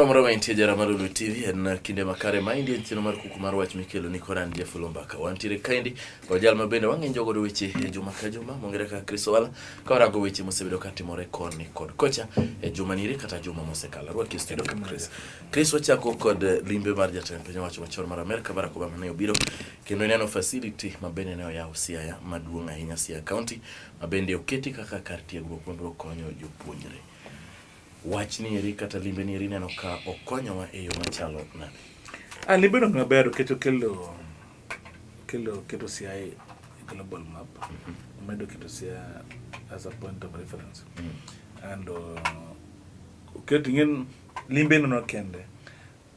Kamoro amora ma intie jara mar Lulu TV en kinde makare ma indie en chenro mar kuku mar wach mikelo ni kod an Jeff Lombaka. Wantiere kaendi kod jal ma bende wang'injo godo weche e juma ka juma mong'ere kaka Chris Owala ka warango weche mosebedo ka timore koni kod kocha e juma nire kata juma mosekalo. Arwaki e studio ka Chris. Chris, wachako kod limbe mar jatend piny owacho machon mar Amerka Barack Obama ne obiro kendo ineno facility ma bende ne oyaw Siaya maduong' ahinya, Siaya County, ma bende oketi kaka kar tiegruok mabiro konyo jopuonjre. Wach ni eri kata limbe ni eri neno ka okonyowa e yo machalo nade? Ah, limbe no maber nikech okelo keto Siaya e global map. Omedo keto Siaya as a point of reference. And oketo ing'en limbe no kende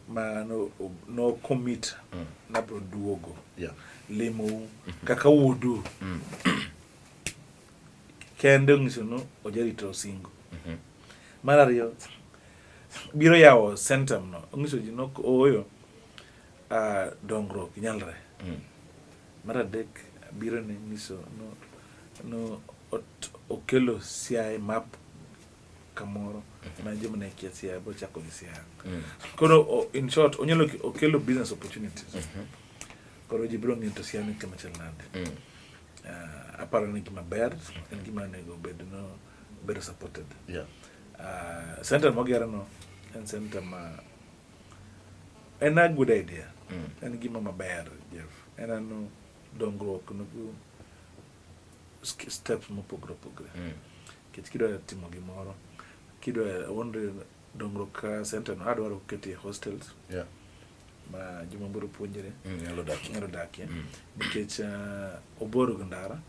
ma no commit nabro duogo limou kaka wuodu kende onyiso ni ojarito singo. Mar ariyo, biro yawo center no onyiso ji no ooyo, dongruok nyalre. Mar adek, biro ne nyiso no okelo Siaya map kamoro ma joma ne kia Siaya bochako gi Siaya. Koro in short, onyalo okelo business opportunities. Koro ji biro ng'eyo to Siaya ni kama chal nade. Aparo ni gima ber en gima onego bed no bedo supported. Center mogero no en center ma en a good idea. En gima maber, Jeff. En ano dongruok nugu steps mopogore opogore. Nikech kidwa timo gimoro, kidwa wondre dongruok ka center no adwaro ketie hostels ma joma biro puonjre nyalo dakie. Nyalo dakie. Nikech obor gi ndara,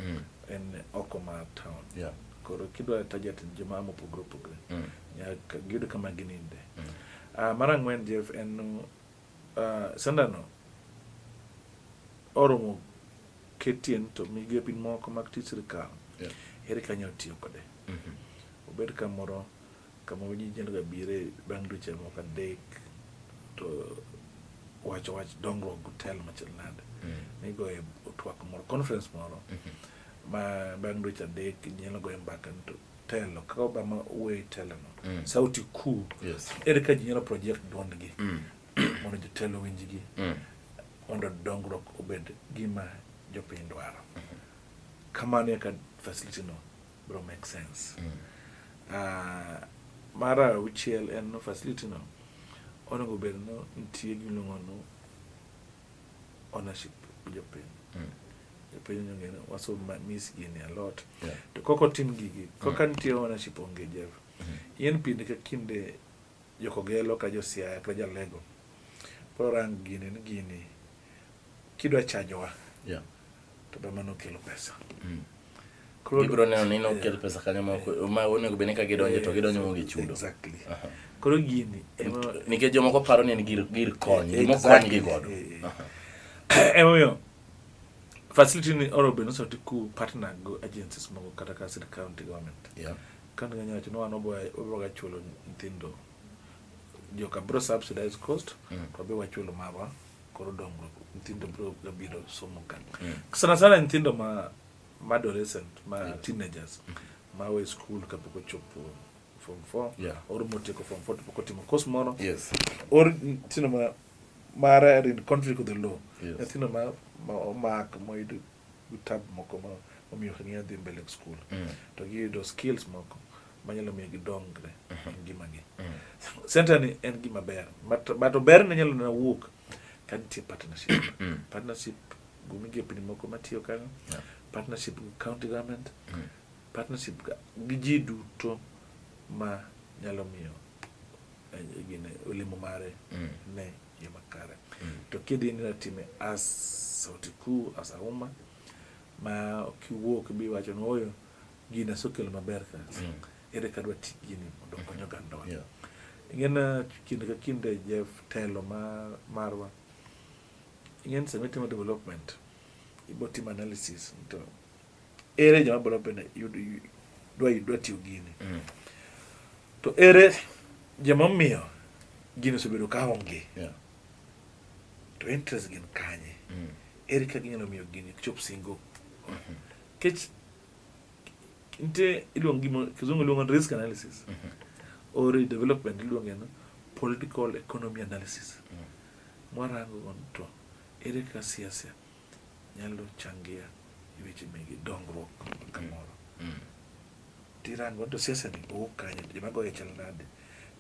en oko mar town. Koro kidwa target joma mopogore opogore, nyaka giyud kama gininde. Mar ang'wen, Jeff, en center no oromo ketie to migepe moko mag tich sirikal ere ka nyalo tiyo kode. Obed kamoro kama ji nyalo ga bire bang' dweche moko 3 to wacho wach dongruok telo machal nade. Nigoye twak moro, conference moro ma bang' dweche 3 nyalo goye mbaka to telo kaka Obama wuoyo e telo no. Sauti kuu. Ere ka ji nyalo project duondgi mondo jotelo owinjgi mondo dongruok obed gima jopiny dwaro. Kamano eka facility no biro make sense. Mar auchiel en no facility no onego bed no nitie gimiluongo no ownership gi jopiny. Jopiny onego ng'e ni waso miss gini a lot. To kok otim gigi, kaka nitie ownership onge, Jeff. Yien kinde ka kinde jokogelo ka josiaya kata jalego bro rang gini ni gini kidwa chajowa to be mano kelo pesa. Koro Gibiro neno ni nokel pesa kanyo ma onego bed ni ka gidonjo to gidonjo maonge chudo. Exactly. Koro gini ema Nikech jomoko paro ni en gir kony, gima okonygi godo. Emomiyo facility ni oro bed ni Sauti Kuu partner go agencies moko kata ka sir county government. County government wacho ni wan wabro ga chulo nyithindo joka bro subsidize cost to be wachulo marwa, koro dongruok nyithindo bro ga biro somo ka. Sana sana nyithindo ma adolescent, ma teenagers ma we school kapok ochopo form 4 or motieko form 4 to pok otimo course moro or nyithindo ma mara in conflict with the law. Nyithindo ma omak moyudo gi tab moko ma omiyo ok ginyal dhi mbele e school to giyudo skills moko manyalo miyo gidongre e ngimagi. Center ni en gima ber, but oberne nyalo na wuok ka nitie partnership. Partnership go migepni moko matiyo kanyo, partnership gi county government, partnership gi ji duto ma nyalo miyo gine olemo mare ne yo makare. To kidhi ni time as Sauti Kuu, as auma ma kiwuok bi wacho ni oyo gini asekelo maber ka, ere ka dwa ti gini mondo okony ogandawa. Ing'e kinde ka kinde, Jeff, telo ma marwa, ing'e ni sama itimo development ibo timo analysis to ere joma development yud dwa tiyo gini to ere joma omiyo gini osebedo ka onge to interest gin kanye, ere ka ginyalo miyo gini chop singo. Nikech nitie iluongo gima kizungu luongo ni risk analysis or development iluonge no political economy analysis. Mwarango go to ere kaka siasa nyalo changia e weche mege dongruok kamoro. Tirango to siasa ni owuok kanye, to joma goye chal nade.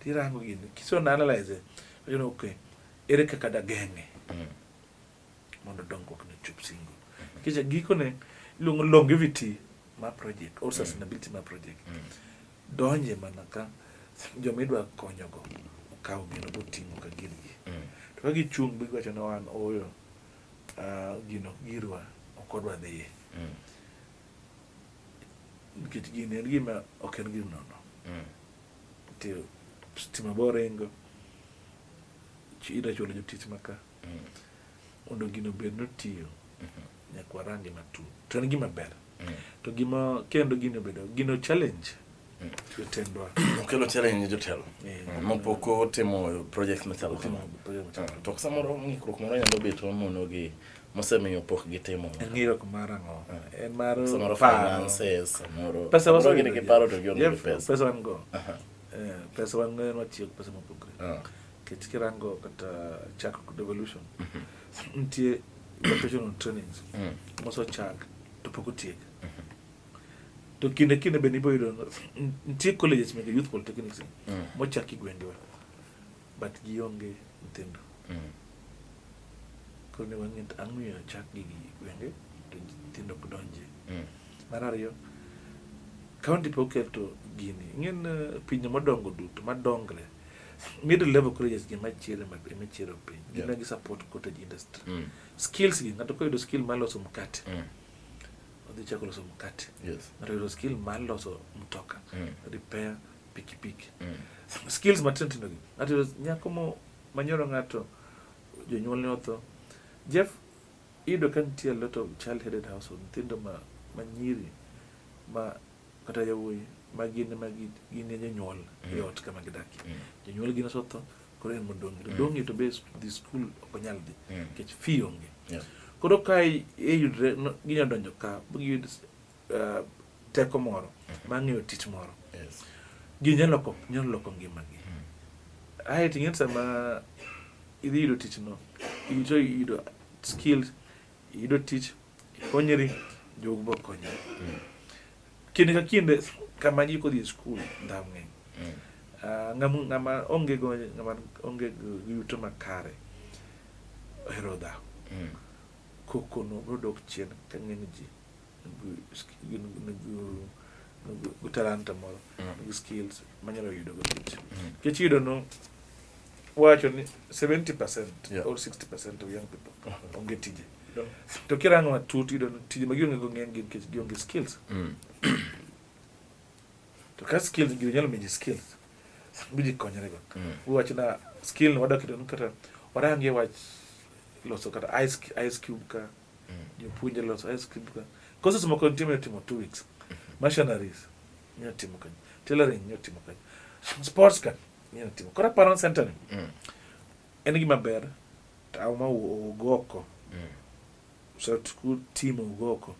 Tirango gini, kisona analyze, you know, okay, ere kaka dageng'e mondo dongruok ne chop singo. Nikech gikone iluongo longevity mar project or sustainability mar project. Donje mana ka joma idwa konyogo okawo gino boting'o ka gin gi. To ka gichung' bi giwacho ni wan ooyo, gino ok girwa, ok wadwa dhiye. Nikech gini en gima ok en gir nono. Nitie stima bo ringo, idwa chulo jotich maka. Mondo gino obed notiyo, nyaka warange matut. To en gima ber. To gima kendo gino obedo, gino challenge jotendwa. Okelo challenge ne jotelo. Mapok otimo project machalo Otimo kama. project machalo kama. To samoro ng'ikruok moro nyalo bet mamono gi mosemiyo pok gitimo. En ng'ikruok mar ang'o? En mar Samoro paro. finances, samoro Pesa samoro waseyudo gin gi Jeff. paro to gionge gi Jeff, pesa. Pesa wan go. Pesa wan go en watiyo gi pesa mopogore. Nikech kirango kata chakruok devolution, nitie vocational trainings mosechak to pok otiek. To kinde kinde bende ibo yudo nitie colleges meke youth polytechnics mochak e gwengewa but gionge nyithindo. Koro ne wang'e to ang' miyo chak gigi e gwenge to nyithindo ok donje. Mar ariyo, county pok oketo gini. Ing'e ni pinje modongo duto madongre middle level colleges gi ema chiero piny. Gin gi support cottage industry. Skills gi ng'ato koyudo skill mar loso mkate, odhi chako loso mkate. Ng'ato oyudo skill mar loso mtoka, repair pikipiki. Skills matindo tindo gi. Ng'ato oyudo nyako mo manyoro ng'ato jonyuolne otho. Jeff, iyudo ka nitie a lot of child headed household, nyithindo ma nyiri ma kata yawuoyi ma gin ema gin e jonyuol e ot kama gidakie. Jonyuol gin osetho, koro en modong'. To dong' to be dhi skul ok onyal dhi nikech fee onge. Koro ka iyudre no, ginyalo donjo ka giyud teko moro mar ng'eyo tich moro. Ginyalo loko ngimagi. Ae to ing'e sama idhi yudo tich no, iyudo skills, iyudo tich, ikonyri, jogo bo konyri. Kinde ka kinde kama ji kodhi e skul dhaw ng'eny. Ng'ama onge go, ng'ama onge gi yuto makare ohero dhaw. Koko no biro dok chien ka ng'eny ji nigi talanta moro, nigi skills manyalo yudo go tich. Nikech iyudo no wacho ni 70% or 60% of young people onge tije. To kirango matut iyudo ni tije ma gionge go ng'eny gi nikech gionge skills. To ka skills gino nyalo miyi skills, bi ji konyre go. Wacho na skill no wadok keto kata warangie wach loso kata ice cube ka, jopuonje loso ice cube ka. Courses moko nitie minyalo timo 2 weeks. Machineries inyalo timo kanyo. Tailoring inyalo timo kanyo. Sports ka inyalo timo. Koro aparo center ni en gima ber to ma owuog oko. Sauti Kuu team owuog oko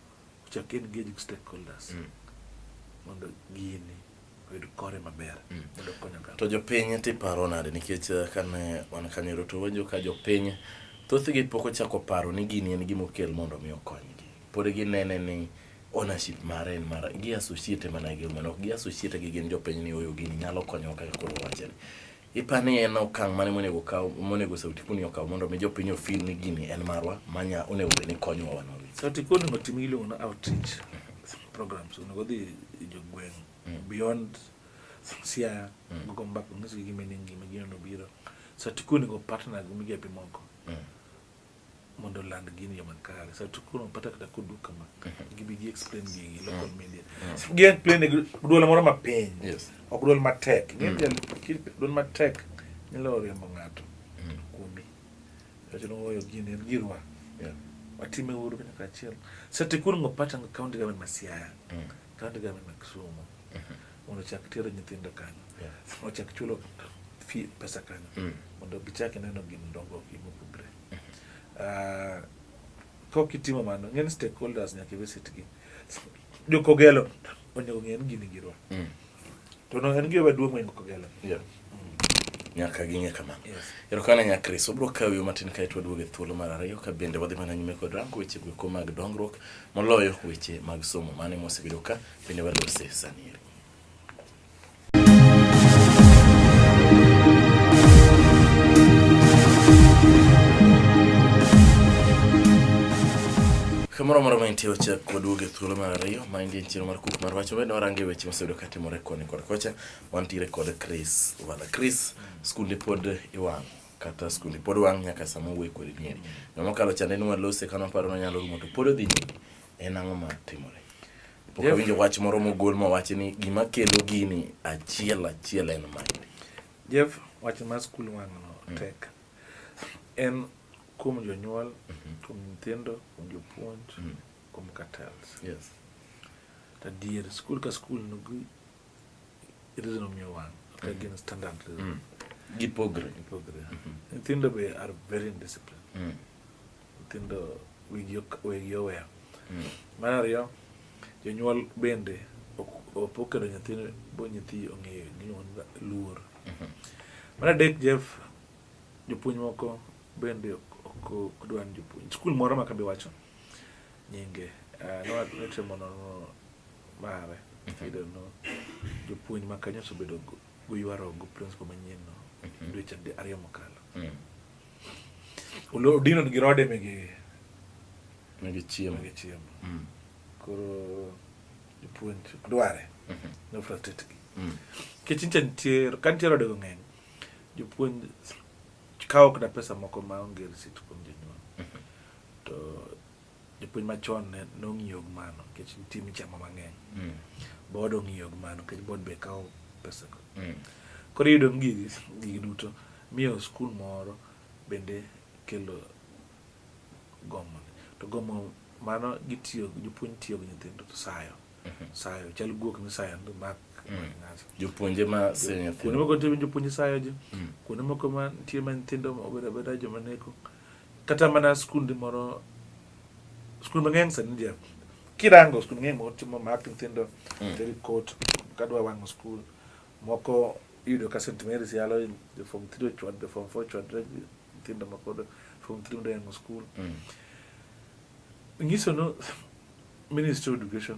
ochak engage gi stakeholders mondo gini oyud kore maber mondo okony oganda. To jopiny tiparo nade nikech kane wan kanyo to winjo ka jopiny thothgi pok ochako paro ni gini en gima okel mondo mi okonygi. Pod ginene ni ownership mare en mar gi associate mana gi mana ok gi associate gi gin jopiny ni oyo gini nyalo konyowa kaka koro wacheni. Ipani en okang' mane monego okaw monego Sauti Kuu ni okaw mondo mi jopiny ofeel ni gini en marwa manya onego bed ni konyowa wan wawegi. Sauti Kuu onego otim gimiluongo ni outreach programs, onego odhi jogweng' beyond Siaya, gogo mbaka onyisgi gima ni gima gino nobiro. Sauti Kuu onego partner gi migepe moko mondo oland gini e yo makare. Sauti Kuu onego partner kata kodu kama, gibi gi explain gigi local media. Gi explain e duol moro mapiny, ok duol matek. Ing'e ni duol matek nyalo riembo ng'ato kuomi. Wacho ni ooyo gini en girwa. Watime uru kanyakla achiel. Sauti Kuu onego partner gi county government ma Siaya, county government ma Kisumu mondo ochak tero nyithindo kanyo. Ochak chulo fee pesa kanyo mondo gichak neno gin dongruok gi mopogre. Kok itimo mano, ng'eny stakeholders nyaka visit gi. Jo Kogelo onego ng'e ni gini girwa. To no en gima duong' mohingo Kogelo. Nyaka ging'e kamano. Yes. Erokamano ahinya Chris. Wabiro kawo yo matin kaeto waduogo e thuolo mar ariyo ka bende wadhi mana nyime kod rango weche goeko mag dongruok moloyo weche mag somo. Mano ema wasebedo ka bende walose sani eri. Kamoro amora ma intie wachak waduogo e thuolo mar ariyo ma endi en chenro mar kuku mar wach mabende warango e weche mosebedo katimore koni kod kocha wantiere kod Chris Wala. Chris, skunde pod iwang'o kata skunde pod wang' nyaka sama wuoye kodi nieri. Joma mokalo chande ni walose kane waparo ni onyalo rumo to pod odhi nyime. En ang'o ma timore? Pok awinjo wach moro mogol mowachi ni gima kelo gini achiel achiel en maendi. Jeff, wach mar skul wang'no tek. En kuom jonyuol, kuom nyithindo, kuom jopuonj, kuom cartels. To adier, skul ka skul nigi reason omiyo wang' ok gin standard reason. Gipogre. Gipogre. Nyithindo be are very indisciplined. Nyithindo wigi wigi oweyo. Mar ariyo, jonyuol bende ok okelo nyathi bo nyathi ong'eyo gimiluongo ni luor. Mar adek, Jeff, jopuonj moko bende ok dwa ni jopuonj. Skul moro ma kabi wacho nyinge, notimo nonro mare, iyudo no jopuonj ma kanyo osebedo go ywaruok go principal manyien no dweche 2 mokalo. Odino gi rode migi Migi chiemo. Migi chiemo. Koro jopuonj ok dware. No frustrate gi. Nikech nyicha nitie, ka nitie rode go ng'eny, jopuonj kawo kata pesa moko ma onge receipt kuom jonyuol. To jopuonj machon ne nong'iyo gi mano nikech nitie michamo mang'eny. Board ong'iyo gi mano nikech board be kawo pesa go. Koro iyudo ni gigi duto miyo skul moro bende kelo gomo. To gomo mano gitiyo, jopuonj tiyo gi nyithindo to sayo. Sayo, chal guok misayo ni mak ng'ato. Jopuonje ma sayo nyithindo. Kuonde moko nitie jopuonj sayo ji. Kuonde moko ma nitie ma nyithindo obedo abeda joma neko. Kata mana skunde moro, skul mang'eny sani nitie. Kirango skul mang'eny moko timo mak nyithindo, teri court, kadwa wang'o skul. Moko iyudo ka St. Mary's yalo jo form 3 ochwad, jo form 4 ochwadre, nyithindo moko form 3 mondo yang'o skul. Nyiso no Ministry of Education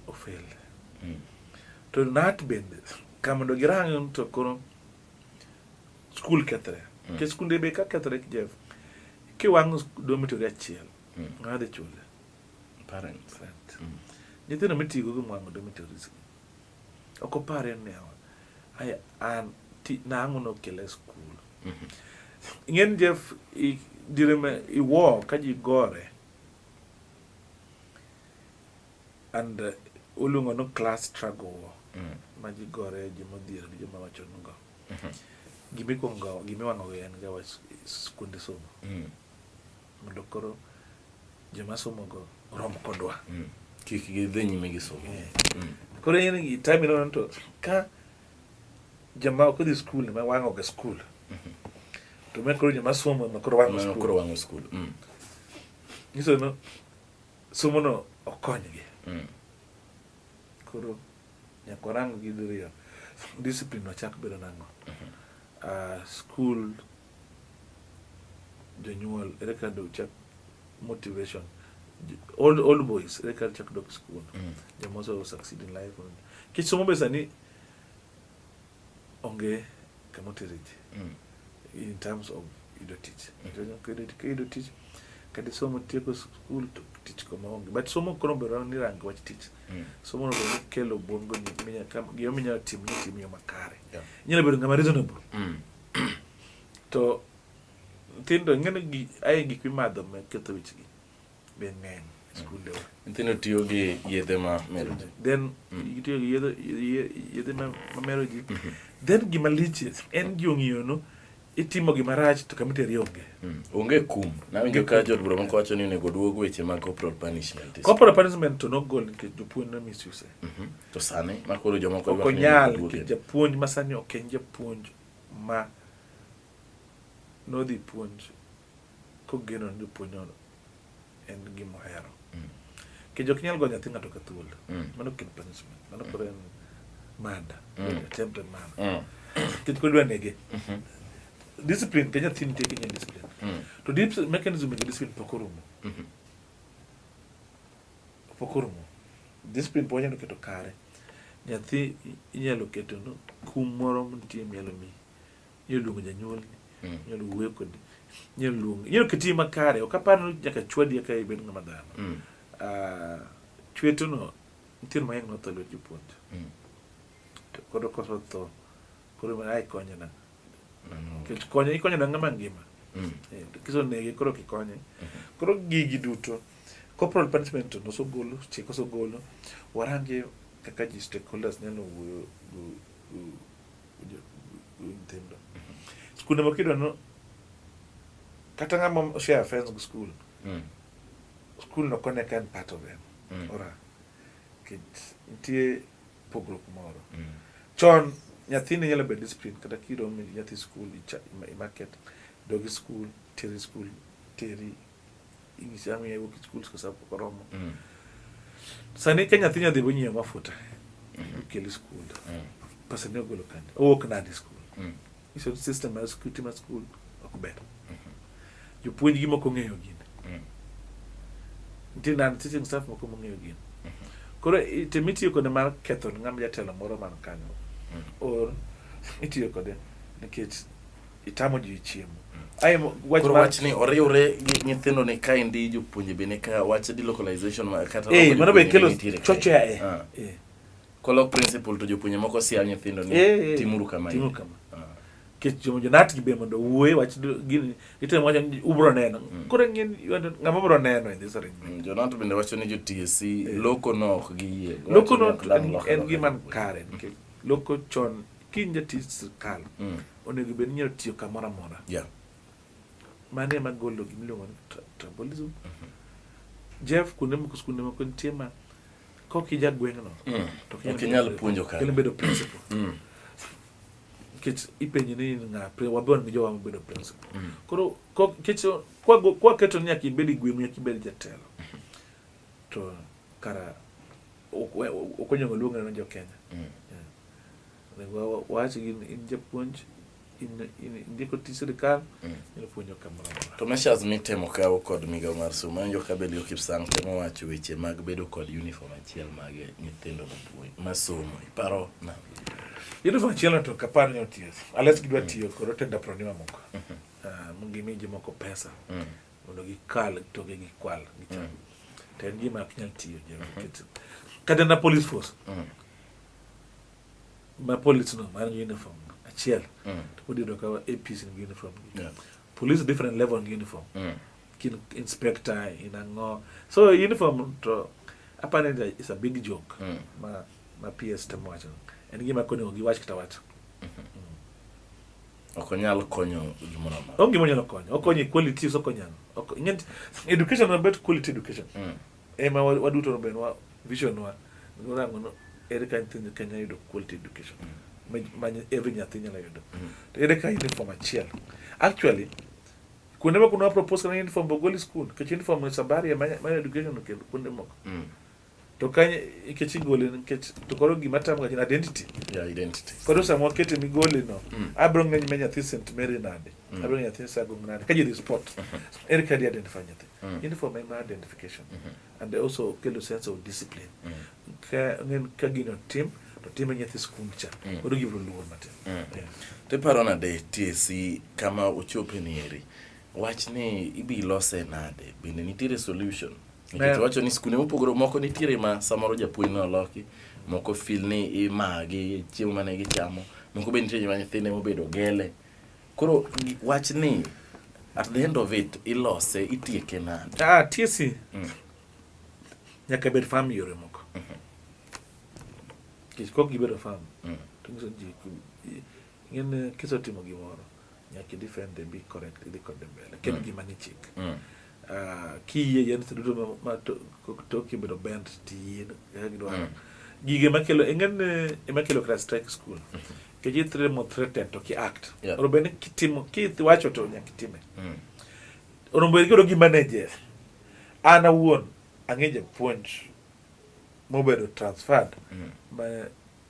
ofail. To KNUT bende ka mondo girang to koro skul kethre. Nikech skunde be ka kethre Jeff, kiwang'o dormitory achiel, ng'a dhi chule? Parents. Rent. Nyithindo mitigo gi mwang'o dormitories gi. Ok opare ni ay an ti nang'o nokele skul. Ing'eni Jeff, diere ma i war ka ji gore and uluongo ni class struggle war ma ji gore joma odhier gi joma wacho ni go. Gimikwongo gimiwang'o go en ga wach skunde somo. Mondo koro joma somo go rom kodwa. Kik gidhi nyime gi somo. Koro in gi time inono to ka joma ok odhi skul ema wang'o ga skul. To me koro joma somo ema koro wang'o skul. Koro wang'o skul. Nyiso no somo no ok konygi. Koro nyaka warang gi diriyo. Discipline no chak bedo nang'o? Skul jonyuol ere kaka do chak motivation old boys ere kaka chak dok skul. Joma ose succeed in life. Nikech somo be sani onge kama otere ji. In terms of yudo tich. Kiyudo tich kata isomo tieko skul to tich koma onge. But somo koro ber ni rango wach tich. Somo no ber kelo obwongo ni gima minyalo timo ni tim yo makare. Inyalo bedo ng'ama reasonable. To nyithindo ing'eni gi ae gik mimadho ma ketho wechgi be ng'eny e skunde wa. Nyithindo tiyo gi yedhe ma mero ji. Then gitiyo gi yedhe ma mero ji. Then gima lich en ji ong'iyo no itimo gima rach to kama iteri onge. Onge kum. Nawinjo ka jod bura moko wacho ni onego duog weche mag corporal punishment. Corporal punishment to nogol nikech jopuonj no misuse. To sani ma koro jomoko Ok ywak ni onyal onego duoge. nikech japuonj ma sani ok en japuonj ma nodhi puonj kogeno ni jopuonj no en gima ohero. Nikech ok inyal goyo nyathi ng'ato ka thuol. Mano ok en punishment. Mano koro en murder. Attempted murder. Nikech koro idwa nege. Discipline ka nyathi nitie kinya discipline. To mechanism mag discipline pok orumo. Pok orumo. Discipline pok wanyalo keto kare. Nyathi inyalo keto no kum moro mantie minyalo miyi. Inyalo luongo janyuolni, inyalo wuoyo kode, inyalo luongo, inyalo keti makare. Ok apar ni nyaka chwadi eka ibed ng'ama dhano. Ah, chweto no nyithindo mang'eny notho e lwet jopuonj. To koro koso tho, koro ma ai konyo nang'o? Nikech konyo ikonyo na ng'ama ngima. Eh, to kisonege koro ok ikonye. Koro gigi duto corporal punishment to nosogolo, chik osegolo. Warange kaka ji stakeholders nyalo wuoyo go nyithindo. Skunde moko iyudo no kata ng'ama share fence gi school, school no kone ka en part of them. Ora. Nikech nitie pogruok moro. Chon nyathini nyalo bedo discipline kata kiromo gi nyathi school i market, dog e school, teri school, teri inyisi ang' iwuok e school sa pok oromo. Sani ka nyathi nyadhi bonyiewo mafuta, okele e school. Pesa ne ogolo kanye? Owuok nade e school? Nyiso ni system mar security mar school ok ber. Jopuonj gi moko ong'eyo gini. Nitie non teaching staff moko mong'eyo gini. Koro tem itiyo kode mar ketho ng'ama jatelo moro man kanyo. Or itiyo kode nikech itamo ji chiemo. Ae wach Koro wach ni oriwre gi nyithindo ni kaendi jopuonje be ni ka wach delocalization kata Eh, mano be kelo chocho e. Ah. Kolok principal to jopuonje moko sial nyithindo ni timuru kama. Timuru kama. Nikech jonat gi be mondo owuoye wach gini gitemo wacho ni ubro neno. Koro ng'en ng'ama bro neno in this arrangement. Jonat bende wacho ni jo TSC loko no ok giyie. Loko no en gima kare nikech loko chon kin jatich sirkal onego bed ni inyalo tiyo kamoro amora. Mano ema golo gima iluongo ni tribalism. Jeff, kuonde moko skunde moko nitie ma kok ija gweng'no to ok inyal puonjo kanyo. Inyalo bedo principal. Nikech ipenji ni in ng'a, wabe wan gi jowa mabedo principal. Koro nikech kwa keto ni nyaka ibed e gweng'u, nyaka ibed jatelo. To kara ok onego luong ni jo Kenya. Onego wach gi in japuonj, in indiko tij sirkal, inyalo puonjo kamoro amora. To measures mitemo kaw kod migawo mar somo, awinjo ka Belio Kipsang temo wacho weche mag bedo kod uniform achiel mag nyithindo masomo. Iparo nang'o? Uniform achiel to ok apar ni otiyo. Unless gidwa tiyo kod otenda proni mamoko. Mondo gimi jomoko pesa mondo gikal toke gikwal gicham. To en gima ok nyal tiyo nikech kata na police force ma police no man gi uniform achiel to pod iyudo ka APC nigi uniform gi. Police different level nigi uniform. Kin inspector in ang'o. So uniform to apani ni is a big joke ma PS temo wacho. En gima konego giwach kata wach. Ok onyal konyo gimoro amora. Onge gima onyalo konyo. Okonyo equality, okonyo ang'o? Education mabet quality education. Ema waduto no wa vision wa warango no ere ka nyithind Kenya yudo quality education. Ma every nyathi nyalo yudo. To ere ka uniform achiel. Actually, kuonde moko nwa propose kana uniform ogol e school, nikech uniform is a barrier mar education kendo kuonde moko. To kanyo nikech igole nikech to koro gima tamo ga identity. Yeah, identity. Koro sama wakete migole no, abiro ng'eny me nyathi St. Mary nade, abiro ng'eny nyathi Sagong nade, ka ji dhi sport, ere ka di identify nyathi. Uniform ema identification. And also kelo sense of discipline. Ka ng'en ka gino tim, to time nyathi skul cha. Koro gibiro luor matin. Yeah. To iparo nade TSC kama ochope ni eri? Wach ni ibi lose nade? Bende nitiere solution? Nikech wacho ni skunde mopogore moko nitiere ma samoro japuonj ne oloki, moko feel ni imagi chiemo mane gichamo, moko be nitie ma nyithinde mobedo gele. Koro wach ni at the end of it ilose itieke nade? TSC nyaka bed firm yore moko. Nikech kok gibedo firm, to nyiso ji ing'eni kisetimo gimoro nyaka i defend and be correct idhi kode mbele ket gima ni chik. Kiyie yien seche duto ma toki obedo bent tiyie kaka gidwaro. Gige makelo ing'eni ema kelo kata strike school. Nikech itimo threaten to ki act. Onego bed ni kitimo kiwacho to nyaka itime. Onego bed koro gi manager. An awuon ang'e japuonj mobedo transferred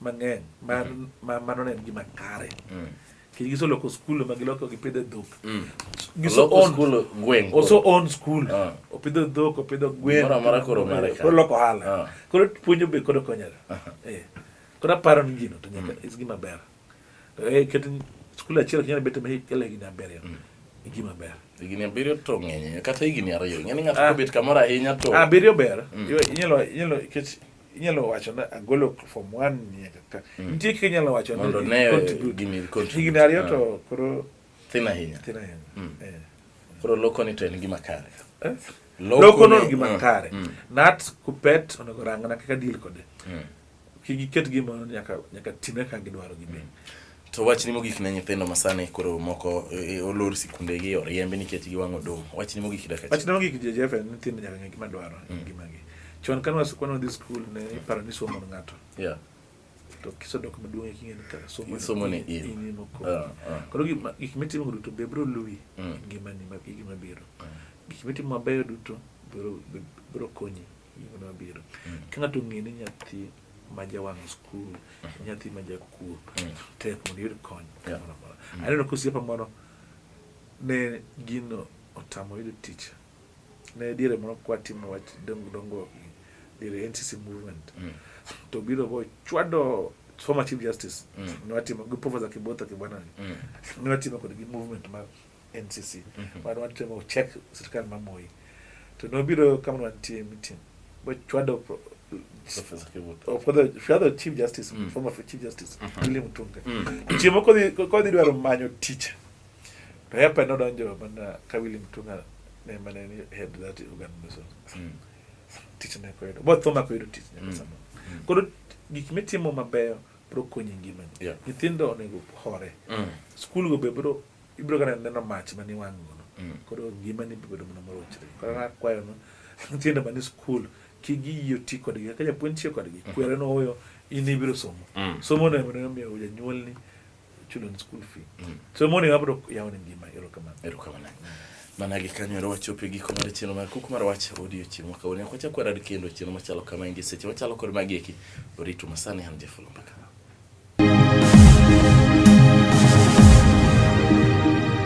ma mang'eny mar ma mano ne en gima kare. Mm. Nikech giseloko skul ma giloko gipidhe dhok. Gise Loko own skul gweng' oso koro. own school. Ah. Opidho dhok, opidho gwen. Gimoro amora koro mare ka. Koro loko ohala. Ah. Koro puonjo be koro konyore. Eh. Koro aparo ni gino to nyaka is gima ber. To eh ket skul achiel ok nyal bet ma kelo higni abiriyo. E gima ber. Higni abiriyo to ng'eny kata higni ariyo. Ing'e ni ng'ato Ah. kobet kamoro ahinya to Abiriyo ber. Inyalo inyalo nikech inyalo wacho ni agolo form 1 nyaka ka. Nitie kaka inyalo wacho ni Mondo ne contribute. gimi contribute. Higni ariyo Ah. to koro thin ahinya. thin ahinya. Eh. Koro loko ni to en gima kare. Eh? Loko Loko no ni- gima kare. Nat kupet onego rangna kaka deal kode. Kik giket gimoro nyaka nyaka timre kaka gidwaro gibe. To wachni mogik ne nyithindo masani koro moko e, olor sikundegi oriembi nikech giwang'o dom. Wachni mogik dakika achiel. Wachna mogik JJF en nyithindo nyaka ng'e gima dwaro e ngimagi. Chon kane kane wadhi skul ne iparo ni somo en ng'ato. Yeah. To kisedok maduong' eka ing'e ni kara somo Somo ni in. in ema okonyi. Ah, ah. Koro gik mitimo duto be biro luwi e ngimani ma higni mabiro. Gik mitimo mabeyo duto biro biro konyi e ngimani mabiro. Ka ng'ato ong'e ni nyathi ma jawang' skul, nyathi ma jakuo, tek mondo iyud kony kamoro amora. Aneno ka osiepa moro ne gino otamo yudo tich. Ne diere moro kwatimo wach dongruok diere NCC movement. To biro bo chwado former chief justice. Ne watimo gi Professor Kibotha Kibwana. Ne watimo kodgi movement mar NCC. Mar watimo check sirkal ma Moi. To nobiro kama ne wantie meeting. Bo chwado Professor Kibutha. Oh, for the for chief justice, former chief justice, William Mutunga. Chieng' moko kodhi kodhi dwaro manyo tich. To hepa nodonjo mana ka William Mutunga ne mane ni head that organization. Tich ne ok oyudo. Bo tho mak oyudo tich nyaka sano. Koro gik mitimo mabeyo biro konyi e ngimani. Yeah. Nyithindo onego hore. Skul go be biro ibiro kata neno mach mane iwang' gono. Koro ngimani biro bedo mana morochre. Koro an akwayo no nyithindo mani skul kik giyie oti kodgi kaka japuonj tiyo kodgi. Kwere no oyo in ibiro somo. Somo no ema nomiyo janyuolni chulo ni school fee. Somo no ema biro yawo ni ngima. Erokamano. Erokamano. Mana gi kanyo ero wachopo e giko mar chenro mar kuku mar wach odiochieng' ma kawuono. Nyaka wachak warad kendo chenro machalo kama endi seche machalo kod magi eki. Oritu masani an Jeff Olumbaka.